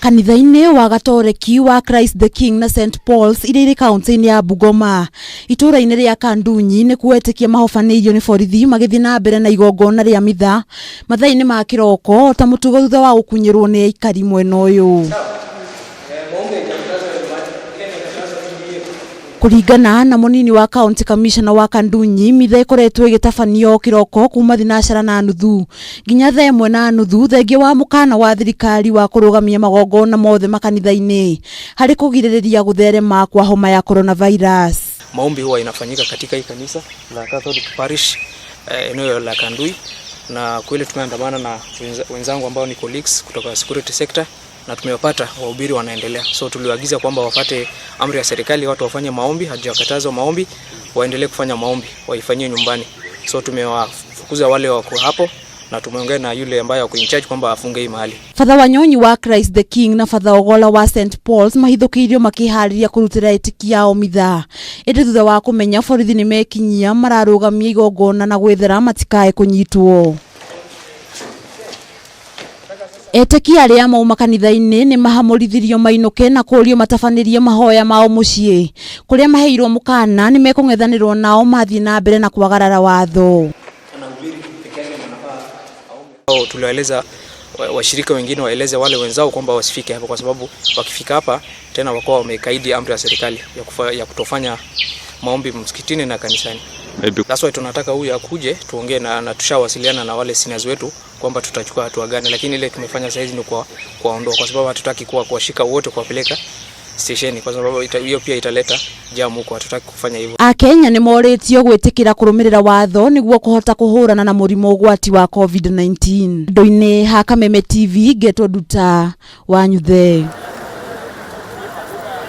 Kanitha-inĩ wa Gatoreki wa Christ the King na St Paul's iria irĩ kaunti-inĩ ya Bungoma itũũra-inĩ rĩa Kandunyi nĩkuo etĩkia mahobanĩirio nĩ borithi magĩthiĩ na mbere na igongona rĩa mitha mathaa-inĩ ma kĩroko ta mũtugo thutha wa gũkunyĩrwo nĩ aikari mwena ũyũ. Kũringana na mũnini wa county commissioner wa Kandunyi, mitha ĩkoretwo ĩgĩtabanio kĩroko kuma thinacara na nuthu nginya thaa ĩmwe na nuthu thengia wa mũkana wa thirikari wa kũrũgamia magongona mothe makanitha-inĩ harĩ kũgirĩrĩria gũtherema kwa homa ya coronavirus. Maombi huwa inafanyika katika hii kanisa la Catholic Parish eneo la Kandui, na kweli tumeandamana na wenzangu ambao ni colleagues kutoka security sector na tumewapata wahubiri wanaendelea, so tuliwaagiza kwamba wafate amri ya serikali, watu wafanye maombi, hajakatazwa maombi, waendelee kufanya maombi, waifanyie nyumbani. So tumewafukuza wale wako hapo na tumeongea na yule ambaye ako in charge kwamba afunge hii mahali. Father Wanyonyi wa Christ the King na Father Ogola wa St Paul's mahithũkĩirio makĩharĩria kũrutĩra etĩkia ao mitha ĩndĩ thutha wa kũmenya borithi nĩ mekinyia mararũgamia igongona na gwĩthera matikae kũnyitwo. Etĩkia arĩa mauma kanitha-inĩ nĩ mahamũrithirio mainũke na kũrio matabanĩrie mahoya mao mũciĩ kũrĩa maheirwo mũkana nĩ mekũng'ethanĩrwo nao mathiĩ na mbere na kwagarara watho. Tuliwaeleza washirika wengine waeleze wale wenzao kwamba wasifike hapa, kwa sababu wakifika hapa tena wakuwa wamekaidi amri ya serikali ya kutofanya maombi msikitini na kanisani. That's why tunataka huyu akuje tuongee na tushawasiliana na wale seniors wetu kwamba tutachukua hatua gani, lakini ile tumefanya saizi ni kwa kuwaondoa, kwa sababu hatutaki kuwa kuwashika wote kuwapeleka stesheni, kwa sababu hiyo pia italeta jam huko, hatutaki kufanya hivyo. Akenya nĩ morĩtio gwĩtĩkĩra kũrũmĩrĩra watho nĩguo kũhota kũhũrana na mũrimũ ũgwati wa COVID-19. Andũ-inĩ ha Kameme TV ngetwo Nduta wa Nyuthe.